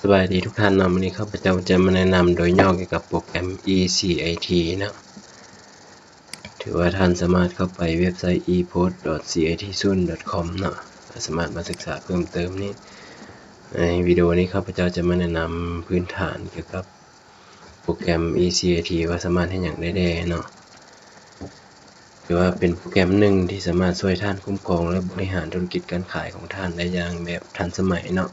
ສະບາຍດີທຸກທ່ານເນາະ, ມື້ນີ້ຂ້າພະເຈົ້າຈະມາແນະນຳໂດຍຫຍໍ້ກ່ຽວກັບໂປຣແກຣມ ອີ ຊີ ໄອ ທີ ເນາະ. ຖືວ່າທ່ານສາມາດເຂົ້າໄປເວັບໄຊ ອີ ໂພສ ດອດ ຊີ ໄອ ທີ ຊູນ ດອດ ຄອມ ເນາະ, ສາມາດມາສຶກສາເພີ່ມເຕີມນີ້. ໃນວິດີໂອນີ້ຂ້າພະເຈົ້າຈະມາແນະນຳພື້ນຖານກ່ຽວກັບ ໂປຣແກຣມ ອີ ຊີ ໄອ ທີ ວ່າສາມາດເຮັດຫຍັງໄດ້ແດ່ເນາະ. ຖືວ່າເປັນໂປຣແກຣມໜຶ່ງທີ່ສາມາດຊ່ວຍທ່ານຄຸ້ມຄອງ ແລະ ບໍລິຫານທຸລະກິດການຂາຍຂອງທ່ານໄດ້ຢ່າງແບບທັນສະໄໝເນາະ.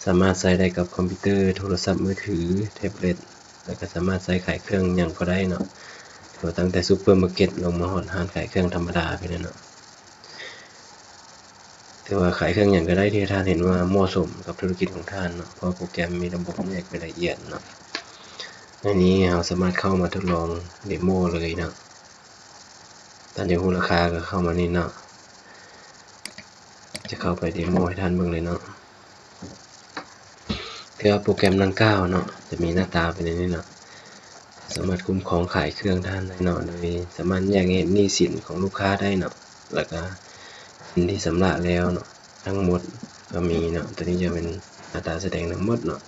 ສາມາດໃຊ້ໄດ້ກັບຄອມພິວເຕີ, ໂທລະສັບມືຖື, ແທັບເລັດ ແລ້ວກໍສາມາດໃຊ້ຂາຍເຄື່ອງຫຍັງກໍໄດ້ເນາະ. ຖືວ່າຕັ້ງແຕ່ຊຸບເປີມາເກັດລົງມາຮອດຮ້ານຂາຍເຄື່ອງທຳມະດາພຸ້ນແຫຼະເນາະ. ຖືວ່າຂາຍເຄື່ອງຫຍັງກໍໄດ້ທີ່ທ່ານເຫັນວ່າເໝາະສົມກັບທຸລະກິດຂອງທ່ານເນາະ, ເພາະໂປຣແກຣມມີລະບົບແຍກເປັນລາຍລະອຽດເນາະ. ໃນນີ້ເຮົາສາມາດເຂົ້າມາທົດລອງເດໂມເລີຍເນາະ. ທ່ານຢາກຮູ້ລາຄາກໍເຂົ້າມານີ້ເນາະ, ຈະເຂົ້າໄປເດໂມໃຫ້ທ່ານເບິ່ງເລີຍເນາະ. ຄືວ່າໂປຣແກຣມດັ່ງກ່າວເນາະ ຈະມີໜ້າຕາເປັນແນວນີ້ເນາະ, ສາມາດຄຸ້ມຄອງຂາຍເຄື່ອງທ່ານໄດ້ເນາະ, ໂດຍສາມາດແຍກເຫັນໜີ້ສິນຂອງລູກຄ້າໄດ້ເນາະ, ແລ້ວກະເຫັນທີ່ຊຳລະແລ້ວເນາະ ທັງໝົດກໍມີເນາະ. ຕົວນີ້ຈະເປັນໜ້າຕາສະແດງທັງໝົດເນາະ,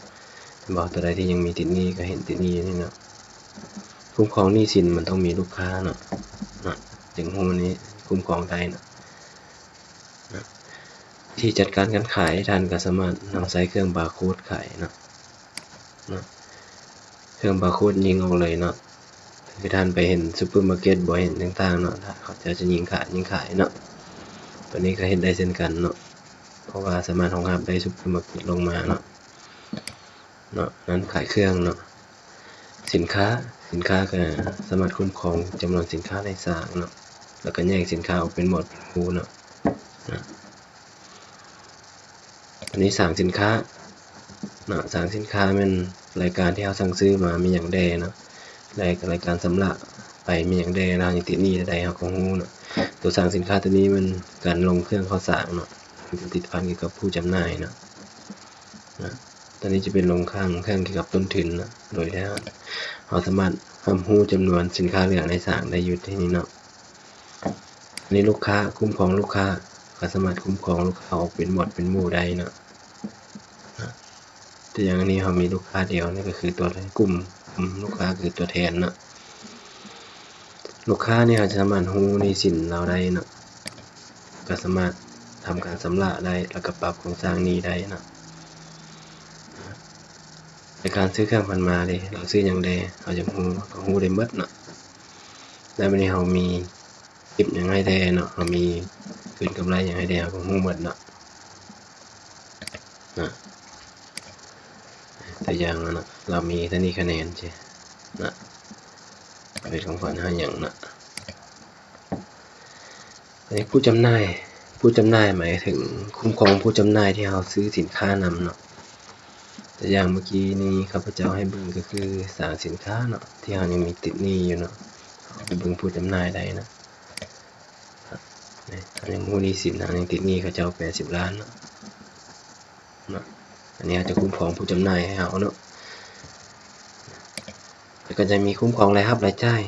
ເຫັນບໍ່? ຕົວໃດທີ່ຍັງມີຕິດໜີ້ກໍເຫັນຕິດໜີ້ຢູ່ນີ້ເນາະ. ຄຸ້ມຄອງໜີ້ສິນມັນຕ້ອງມີລູກຄ້າເນາະ, ເນາະ ຈຶ່ງຮູ້ນີ້ຄຸ້ມຄອງໄດ້ເນາະ. ທີ່ຈັດການການຂາຍ ທ່ານກໍສາມາດນຳໃຊ້ເຄື່ອງບາໂຄດຂາຍເນາະ, ເນາະ ເຄື່ອງບາໂຄດຍິງອອກເລີຍເນາະ. ຄືທ່ານໄປເຫັນຊຸບເປີມາເກັດ ບໍ່ເຫັນຕ່າງໆເນາະ, ເຂົາເຈົ້າຈະຍິງຂາຍ ຍິງຂາຍເນາະ. ຕົວນີ້ກໍເຮັດໄດ້ເຊັ່ນກັນເນາະ, ເພາະວ່າສາມາດຮອງຮັບໄດ້ຊຸບເປີມາເກັດລົງມາເນາະ. ເນາະ ນັ້ນຂາຍເຄື່ອງເນາະ. ສິນຄ້າ ສິນຄ້າກໍສາມາດຄຸ້ມຄອງຈຳນວນສິນຄ້າໃນສາງເນາະ, ແລ້ວກໍແຍກສິນຄ້າອອກເປັນໝວດເປັນໝູ່ເນາະ. ເນາະ ອັນນີ້ສາງສິນຄ້າເນາະ, ສາງສິນຄ້າແມ່ນລາຍການທີ່ເຮົາສັ່ງຊື້ມາມີຫຍັງແດ່ເນາະ, ລາຍ ລາຍການຊຳລະໄປມີຫຍັງແດ່, ເຮົາຍັງຕິດໜີ້ເທົ່າໃດເຮົາກໍຮູ້ເນາະ. ຕົວສາງສິນຄ້າຕົວນີ້ແມ່ນການລົງເຄື່ອງເຂົ້າສາງເນາະ, ມັນຈະຕິດພັນກ່ຽວກັບຜູ້ຈຳໜ່າຍເນາະ. ນະ ຕົວນີ້ຈະເປັນລົງຄ່າ ເຄື່ອງກ່ຽວກັບຕົ້ນທຶນນະ, ໂດຍທີ່ເຮົາສາມາດຮັບຮູ້ຈຳນວນສິນຄ້າເຫຼືອໃນສາງໄດ້ຢູ່ທີ່ນີ້ເນາະ. ອັນນີ້ລູກຄ້າ, ຄຸ້ມຄອງລູກຄ້າ, ເຮົາສາມາດຄຸ້ມຄອງລູກຄ້າອອກເປັນໝວດເປັນໝູ່ໄດ້ເນາະ. ນະ ຕົວຢ່າງອັນນີ້ເຮົາມີລູກຄ້າດຽວ, ນີ້ກໍຄືຕົວ ກຸ່ມ ກຸ່ມລູກຄ້າຄືຕົວແທນເນາະ. ລູກຄ້ານີ້ເຮົາຈະສາມາດຮູ້ໜີ້ສິນລາວໄດ້ເນາະ, ກໍສາມາດທຳການຊຳລະໄດ້ ແລ້ວກໍປັບໂຄງສ້າງໜີ້ໄດ້ເນາະ. ໃນການຊື້ເຄື່ອງຜ່ານມາເດ ລາວຊື້ຫຍັງແດ່ ເຮົາຢາກຮູ້ ເຮົາກໍຮູ້ໄດ້ໝົດເນາະ. ແລ້ວບັດນີ້ເຮົາມີ ເກັບຫຍັງໃຫ້ແດ່ເນາະ, ເຮົາມີຄືນກຳໄລຫຍັງໃຫ້ແດ່ ເຮົາກໍຮູ້ໝົດເນາະ. ນະ ຕົວຢ່າງນະ ລາວມີເທົ່ານີ້ຄະແນນຊີ້ນະ, ເປັນຂອງຂວັນໃຫ້ຫຍັງນະ. ອັນນີ້ຜູ້ຈຳໜ່າຍ, ຜູ້ຈຳໜ່າຍໝາຍເຖິງຄຸ້ມຄອງຜູ້ຈຳໜ່າຍທີ່ເຮົາຊື້ສິນຄ້ານຳເນາະ. ຕົວຢ່າງເມື່ອກີ້ນີ້ຂ້າພະເຈົ້າໃຫ້ເບິ່ງກໍຄືສາງສິນຄ້າເນາະ ທີ່ເຮົາຍັງມີຕິດໜີ້ຢູ່ເນາະ, ເຮົາໄປເບິ່ງຜູ້ຈຳໜ່າຍໄດ້ນະ. ນີ້ ເຮົາຍັງຮູ້ໜີ້ສິນ ເຮົາຍັງຕິດໜີ້ເຂົາເຈົ້າແປດສິບລ້ານເນາະ. ເນາະ ອັນນີ້ເຮົາຈະຄຸ້ມຄອງຜູ້ຈຳໜ່າຍໃຫ້ເຮົາເນາະ. ແລ້ວກໍຈະມີຄຸ້ມຄອງລາຍຮັບລາຍຈ່າຍ,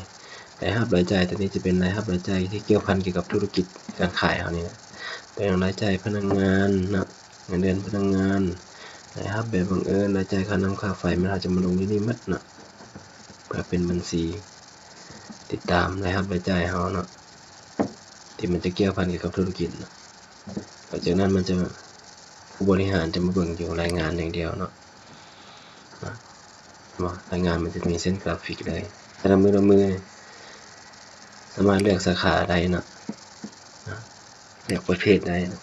ລາຍຮັບລາຍຈ່າຍຕົວນີ້ຈະເປັນລາຍຮັບລາຍຈ່າຍທີ່ກ່ຽວພັນກ່ຽວກັບທຸລະກິດການຂາຍເຮົານີ້ນະ. ຕົວຢ່າງລາຍຈ່າຍພະນັກງານເນາະ, ເງິນເດືອນພະນັກງານ, ລາຍຮັບແບບບັງເອີນ, ລາຍຈ່າຍຄ່ານ້ຳຄ່າໄຟ ແມ່ນເຮົາຈະມາລົງຢູ່ນີ້ໝົດເນາະ, ເພື່ອເປັນບັນຊີຕິດຕາມລາຍຮັບລາຍຈ່າຍເຮົາເນາະ ທີ່ມັນຈະກ່ຽວພັນກ່ຽວກັບທຸລະກິດເນາະ. ຫຼັງຈາກນັ້ນມັນຈະ ຜູ້ບໍລິຫານຈະມາເບິ່ງຢູ່ລາຍງານຢ່າງດຽວເນາະ, ເນາະ ເຫັນບໍ່? ລາຍງານມັນຈະມີເສັ້ນກຣາຟິກເລີຍ ແຕ່ລະມື້ລະມື້ ສາມາດເລືອກສາຂາໄດ້ເນາະ, ເນາະ ເລືອກປະເພດໄດ້ເນາະ.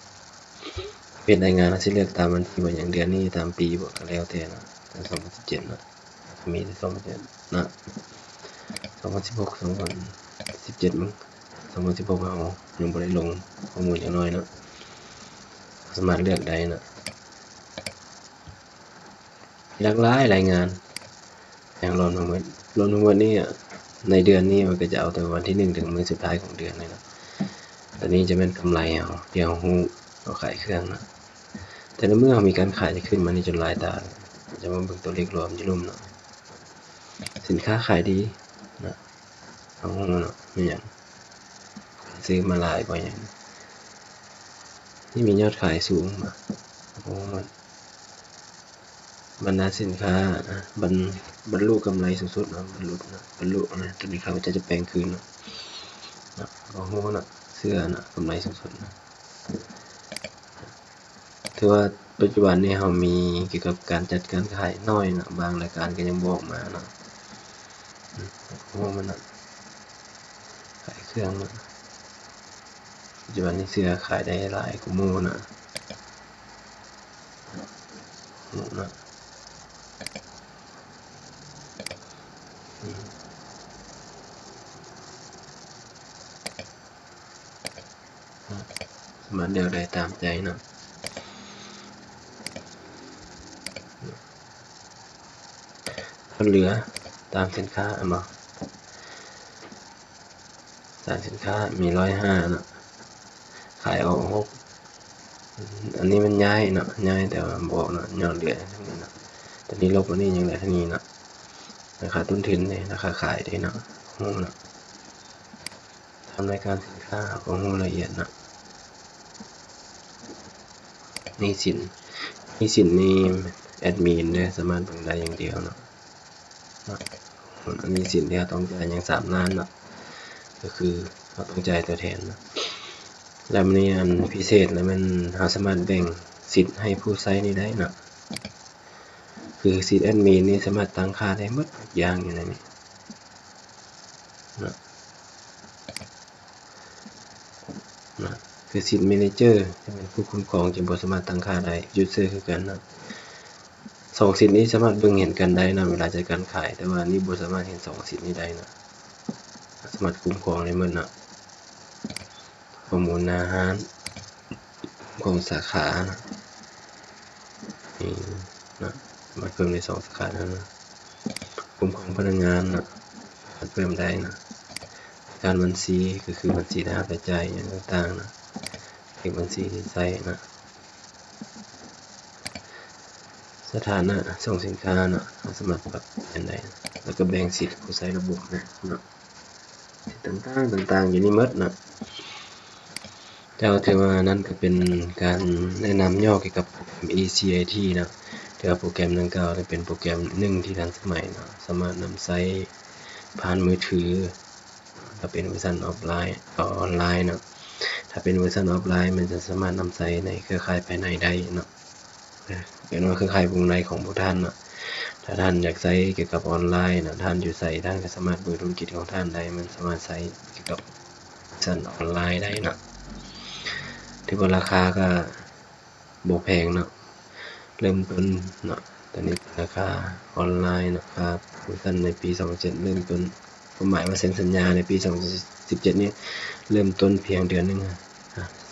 ເປັນລາຍງານ ເຮົາຊິເລືອກຕາມວັນທີບໍ່ ຫຍັງ ເດືອນນີ້ ຕາມປີບໍ່ ກໍແລ້ວແຕ່ເນາະ. ສອງພັນສິບເຈັດເນາະ, ມີແຕ່ສອງພັນເຈັດເນາະ, ສອງພັນສິບຫົກ ສອງພັນສິບເຈັດ ມັງ, ສອງພັນສິບຫົກເຮົາຍັງບໍ່ໄດ້ລົງຂໍ້ມູນ ຢ່າງໜ້ອຍເນາະ, ສາມາດເລືອກໄດ້ເນາະ. ຫຼາກຫຼາຍລາຍງານ ຢ່າງລວມທັງໝົດ, ລວມທັງໝົດນີ້ ໃນເດືອນນີ້ ມັນກໍຈະເອົາແຕ່ວັນທີໜຶ່ງ ເຖິງມື້ສຸດທ້າຍຂອງເດືອນນີ້ເນາະ. ຕົວນີ້ຈະແມ່ນກຳໄລເຮົາ ທີ່ເຮົາຮູ້ ເຮົາຂາຍເຄື່ອງເນາະ. ແຕ່ລະມື້ເຮົາມີການຂາຍຈະຂຶ້ນມານີ້ຈົນລາຍຕາ, ຈະມາເບິ່ງຕົວເລກລວມຢູ່ລຸ່ມເນາະ. ສິນຄ້າຂາຍດີເນາະ, ເຮົາຮູ້ເນາະ ມີຫຍັງ ຊື້ມາຫຼາຍບໍ່ຫຍັງ, ນີ້ມີຍອດຂາຍສູງ ໂອ້ ມັນ ບັນດາສິນຄ້າ ບັນ ບັນລຸກຳໄລສູງສຸດເນາະ ບັນລຸເນາະ ບັນລຸນະ ຕົວນີ້ຂ້າພະເຈົ້າຈະແປງຄືນເນາະ ເນາະ ບໍ່ຮູ້ເນາະ ເຊື່ອເນາະ ກຳໄລສູງສຸດເນາະ ຖືວ່າປັດຈຸບັນນີ້ເຮົາມີກ່ຽວກັບການຈັດການຂາຍໜ້ອຍເນາະ ບາງລາຍການກໍຍັງບໍ່ອອກມາເນາະ ອືມ ບໍ່ຮູ້ມັນເນາະ ຂາຍເຄື່ອງເນາະ ປັດຈຸບັນນີ້ເສື້ອຂາຍໄດ້ຫຼາຍກວ່າໝູ່ເນາະ. ເນາະ ອືມ ສາມາດເລືອກໄດ້ຕາມໃຈເນາະ ເຫຼືອຕາມສິນຄ້າ ແມ່ນບໍ່? ສາມສິນຄ້າມີຮ້ອຍຫ້າເນາະ ຂາຍອອກຫົກ ອັນນີ້ມັນຍ້າຍເນາະ ຍ້າຍແຕ່ວ່າບໍ່ອອກເນາະ ຍ້ອນເຫຼືອເທົ່ານີ້ເນາະ ຕົວນີ້ລົບ ອັນນີ້ຍັງເຫຼືອເທົ່ານີ້ເນາະ ລາຄາຕົ້ນທຶນເດ້ ລາຄາຂາຍເດ້ເນາະ ຮູ້ເນາະ ທຳລາຍການສິນຄ້າ ເຮົາກໍຮູ້ລະອຽດເນາະ ໜີ້ສິນ ໜີ້ສິນນີ້ແອດມິນເດີ ສາມາດເບິ່ງໄດ້ຢ່າງດຽວເນາະ ເນາະ ອັນນີ້ໜີ້ສິນທີ່ເຮົາຕ້ອງຈ່າຍຍັງສາມລ້ານເນາະ ກໍຄືເຮົາຕ້ອງຈ່າຍຕົວແທນເນາະ ແລ້ວມັນມີອັນພິເສດ ແລ້ວແມ່ນເຮົາສາມາດແບ່ງສິດໃຫ້ຜູ້ໃຊ້ນີ້ໄດ້ເນາະ ຄືສິດແອດມິນນີ້ສາມາດຕັ້ງຄ່າໄດ້ໝົດທຸກຢ່າງຢູ່ໃນນີ້ເນາະ ເນາະ ຄືສິດແມເນເຈີ ທີ່ແມ່ນຜູ້ຄຸ້ມຄອງ ຈະບໍ່ສາມາດຕັ້ງຄ່າໄດ້ ຢູເຊີ ຄືກັນເນາະ ສອງສິດນີ້ສາມາດເບິ່ງເຫັນກັນໄດ້ເນາະ ເວລາຈັດການຂາຍ ແຕ່ວ່ານີ້ບໍ່ສາມາດເຫັນສອງສິດນີ້ໄດ້ເນາະ ສາມາດຄຸ້ມຄອງໄດ້ໝົດເນາະ ຂໍ້ມູນໜ້າຮ້ານ ຄຸ້ມຄອງສາຂາເນາະ ນີ້ເນາະ ສາມາດເພີ່ມໄດ້ສອງສາຂາເນາະ ຄຸ້ມຄອງພະນັກງານເນາະ ສາມາດເພີ່ມໄດ້ເນາະ ການບັນຊີ ກໍຄືບັນຊີລາຍຮັບລາຍຈ່າຍຫຍັງຕ່າງໆເນາະ ເລກບັນຊີທີ່ໃຊ້ເນາະ ສະຖານະສົ່ງສິນຄ້າເນາະ ເຮົາສາມາດປັບປ່ຽນໄດ້ ແລ້ວກໍແບ່ງສິດຜູ້ໃຊ້ລະບົບເນາະ ສິດຕ່າງໆ ຕ່າງໆ ຢູ່ນີ້ໝົດເນາະ ເຈົ້າ ຖືວ່ານັ້ນກໍເປັນການແນະນຳຫຍໍ້ກ່ຽວກັບໂປຣແກຣມ ອີ ຊີ ໄອ ທີ ເນາະ ຖືວ່າໂປຣແກຣມດັ່ງກ່າວນີ້ເປັນໂປຣແກຣມໜຶ່ງທີ່ທັນສະໄໝເນາະ ສາມາດນຳໃຊ້ຜ່ານມືຖື ຖ້າເປັນເວີຊັນອອຟລາຍ ອອນລາຍເນາະ ຖ້າເປັນເວີຊັນອອຟລາຍ ມັນຈະສາມາດນຳໃຊ້ໃນເຄືອຂ່າຍພາຍໃນໄດ້ເນາະ ເອີ້ນວ່າເຄືອຂ່າຍວົງໃນຂອງພວກທ່ານເນາະ ຖ້າທ່ານຢາກໃຊ້ກ່ຽວກັບອອນລາຍເນາະ ທ່ານຢູ່ໃສ ທ່ານກໍສາມາດເປີດທຸລະກິດຂອງທ່ານໄດ້ ມັນສາມາດໃຊ້ກ່ຽວກັບເວັບໄຊອອນລາຍໄດ້ເນາະ ຖືວ່າລາຄາກໍບໍ່ແພງເນາະ ເລີ່ມຕົ້ນເນາະ ຕອນນີ້ລາຄາອອນລາຍເນາະ ຄ່າໂປຣໂມຊັນໃນປີສອງພັນເຈັດ ເລີ່ມຕົ້ນ ຄວາມໝາຍວ່າເຊັນສັນຍາໃນປີສອງພັນສິບເຈັດນີ້ ເລີ່ມຕົ້ນພຽງເດືອນໜຶ່ງ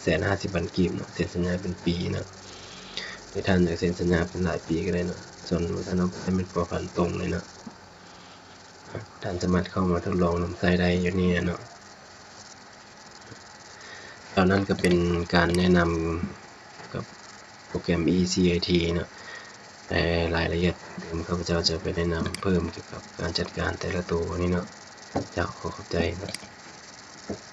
ແສນຫ້າສິບພັນກີບເນາະ ເຊັນສັນຍາເປັນປີເນາະ ຫຼືທ່ານຢາກເຊັນສັນຍາເປັນຫຼາຍປີກໍໄດ້ເນາະ ສ່ວນເວີຊັນອອຟລາຍແມ່ນພົວພັນຕົງເລີຍເນາະ ທ່ານສາມາດເຂົ້າມາທົດລອງນຳໃຊ້ໄດ້ຢູ່ນີ້ເນາະ ເທົ່ານັ້ນກໍເປັນການແນະນຳກັບໂປຣແກຣມ ອີ ຊີ ໄອ ທີ ເນາະ ແຕ່ລາຍລະອຽດເພີ່ມເຕີມ ຂ້າພະເຈົ້າຈະໄປແນະນຳເພີ່ມກ່ຽວກັບການຈັດການແຕ່ລະໂຕນີ້ເນາະ ເຈົ້າ ຂໍຂອບໃຈເນາະ.